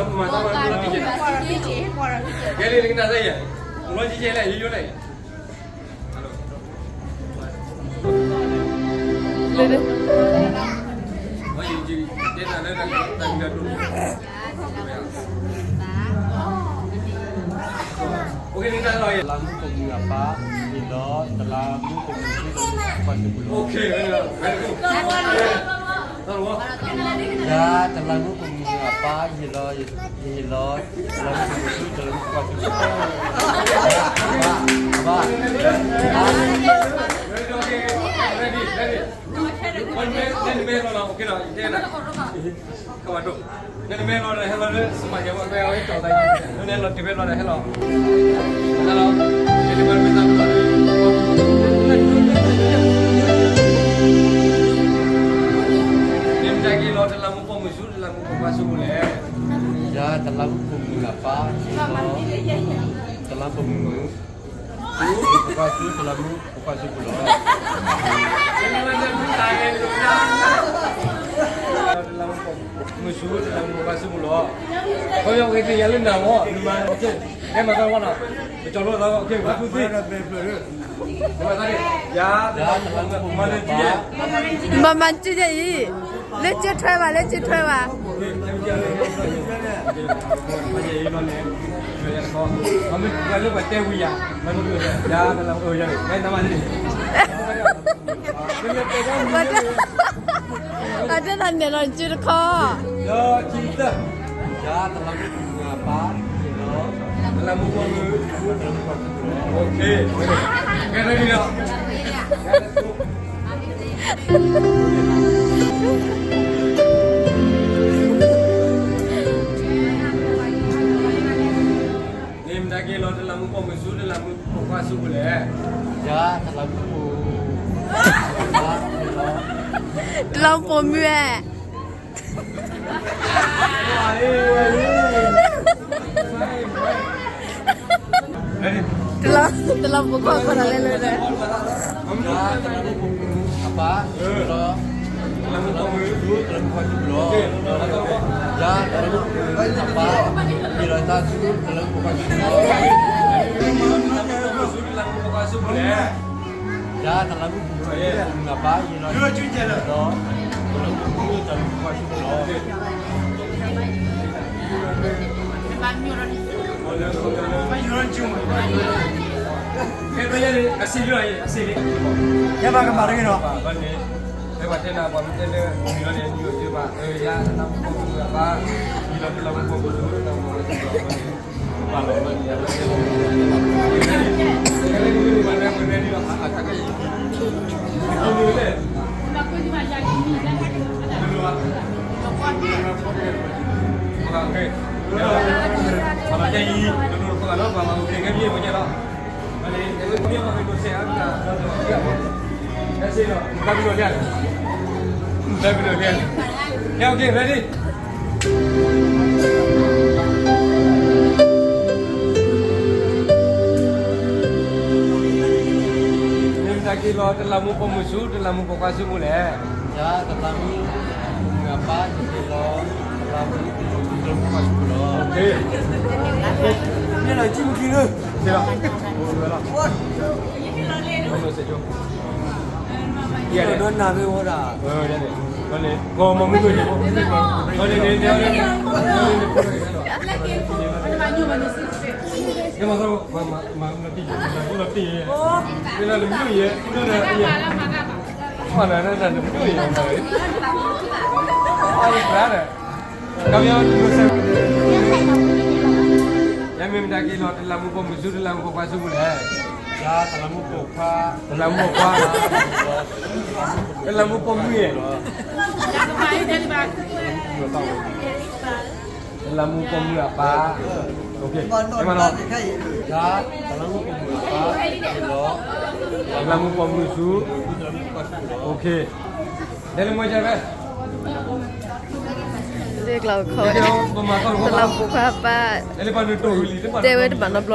မၤတၢ်မၤလီၤတံၢ်ကဲ, ကဲလံ နကနၣ်သ့ယဲ, လီၤတံၢ်ကဲလဲၣ် ယိယိလဲၣ်. တလးမူပိာ်မုၣ်အပၢ်, ယဟ့ၣ်လီၤ, တလးမူပိာ်မုၣ်အပၢ်, ယဟ့ၣ်လီၤ, တလးမူပိာ်မုၣ်အပၢ်, ယဟ့ၣ်လီၤ, ယဟ့ၣ်လီၤ, တလးမူပိာ်မုၣ်အပၢ်, ယဟ့ၣ်လီၤ, တလးမူပိာ်မုၣ်အပၢ်, အဘၣ်, အဘၣ်, နမဲလီၤဒီးဟဲလီၤလၢ စမၤကဲဝဲ အဝဲကီၢ်သး နမဲလီၤတုၤဖဲလီၤဒီးဟဲလီၤ, မ့ၢ်တၢ်က့ၤလီၤ တလးမူပိာ်မုၣ်ဆူ တလးမူပိာ်ခွါဆူပူၤလဲၣ်. ယၤ တလးမူပိာ်မုၣ်အပၢ်, တလးမူပိာ်မုၣ် ပိာ်ခွါဆူ တလးမူပိာ်ခွါဆူပူၤလီၤ. တလးမူပိာ်မုၣ်ဆူ တလးမူပိာ်ခွါဆူပူၤလီၤ. ခီဖျိက့ၤသ့ၣ်ညါလၢနၤမ့ၢ် နမၤ ကဲမၤတၢ်ဝဲနီၤ, ပကၠီၤလိာ်သး ကဲ one two three, နမၤတၢ်န့ၣ်, ယၤ တလးမူပိာ်မုၣ်အပၢ်, မၤမၤကၠူယဲအံၤ, လၢကၠိထွဲဘၣ် လၢကၠိထွဲဘၣ်. အတဲတၢ်နဲၣ်လီၤစုတခီ, ယၤ တလးမူပိာ်မုၣ်အပၢ်, တလးမူပိာ်မုၣ်, ကဲ ready လီၤ. မ့ၢ်မတၤက့ၤလီၤ တလးမူပိာ်မုၣ်ဆူ တလးမူပိာ်ခွါဆူပူၤလဲၣ်. ယၤ တလးမူပိာ်, တလးမူပိာ်မုၣ်ဧါ. တလးမူပိာ်ခွါ ခီတလဲလဲၣ်, အပၢ်, တလးမူပိာ်မုၣ်, တလးမူပိာ်ခွါဆူပူၤလီၤ. ယၤ တလးမူပိာ်မုၣ်အပၢ်, ဟ့ၣ်လီၤတၢ်ဆူ တလးမူပိာ်ခွါဆူပူၤလီၤ. ယၤ တလးမူပိာ်မုၣ်အပၢ်, ဟ့ၣ်လီၤတၢ်ဆူ တလးမူပိာ်မုၣ်, တလးမူပိာ်မုၣ် တလးမူပိာ်ခွါဆူပူၤလီၤ. အစံးလံ, အစံးလံ, ယဘၣ်ကမၤတဂ့ၤနီၤ. ဖဲပှၤတဲနၤ ပှၤမ့ၢ်တဲလၢ မုၢ်လီၤန့ၣ် မုၢ်လီၤဘၣ်, ယၤ တလးမူပိာ်မုၣ်အပၢ်, ဟ့ၣ်လီၤတလးမူပိာ်မုၣ်ဆူ တလးမူပိာ်ခွါဆူပူၤလီၤ. Okay, ready. မ့ၢ်မတၤက့ၤလီၤ တလးမူပိာ်မုၣ်ဆူ တလးမူပိာ်ခွါဆူပူၤလဲၣ်. ယၤ တလးမူပိာ်မုၣ်အပၢ်, ယဟ့ၣ်လီၤ တလးမူပိာ်မုၣ်ဆူ တလးမူပိာ်ခွါဆူပူၤလီၤ. မ့ၢ်လီၤ ကံၣ်မုၢ်ခံလၢ ဒီးနၤမ့ၢ်ဝဲဒၣ် ယမ့ၢ်မတၤက့ၤလီၤ တလးမူပိာ်မုၣ်ဆူ တလးမူပိာ်ခွါဆူပူၤလဲၣ်. ယၤ တလးမူပိာ်ခွါ, တလးမူပိာ်ခွါ, တလးမူပိာ်မုၣ်, တလးမူပိာ်မုၣ်အပၢ်, ယၤ တလးမူပိာ်မုၣ်အပၢ်, တလးမူပိာ်မုၣ်ဆူ, တလးမူပိာ်မုၣ်အပၢ်, တလးမူပိာ်ခွါအပၢ်, တဲဝဲတဘၣ်နီတဘျီလ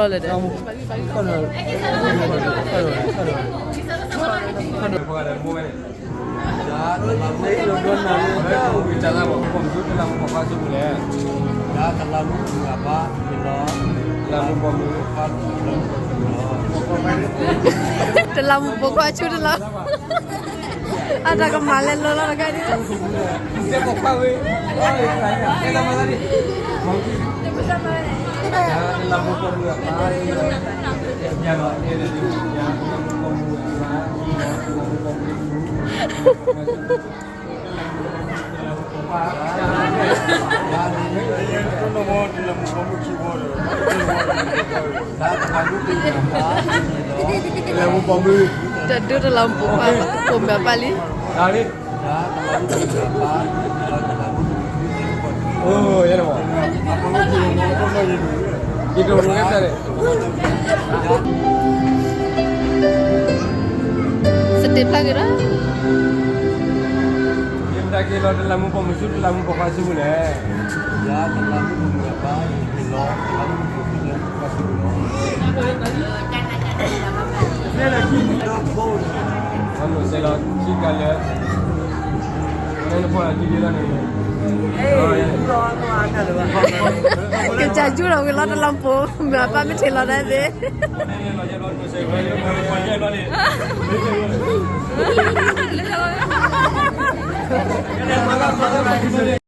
ၢၤဒီး တလးမူပိာ်မုၣ်ဆူ တလးမူပိာ်ခွါဆူပူၤလဲၣ်. တလးမူပိာ်မုၣ်ခွါဆူတလး, အတၢ်ကမၤလဲၤလိၤလီၤတခါဒ် တဒူတလးမူပိာ်ခွါ ပိာ်မုၣ်အပၢ်လံ. စတ့ဖျါက့ၤဒီး ယမတၤက့ၤလီၤတလးမူပိာ်မုၣ်ဆူတလးမူပိာ်ခွါဆူလဲၣ်. ယၤတလးမူပိာ်မုၣ်အပၢ် ယက့ၤလီၤတလးမူပိာ်မုၣ်ဆူတလးမူပိာ်ခွါဆူလီၤ. လီၤနိၣ်စဲးလီၤ ခံကလၢာ်, နဖီၣ်လီၤခံကလၢာ်န့ၣ် ကစၢ်ယူၢ်လီၤဝံၤလီၤတလးမူပိာ်မုၣ်အပၢ်မ့ၢ်ထံၣ်လီၤဒၣ်သ့ၣ်.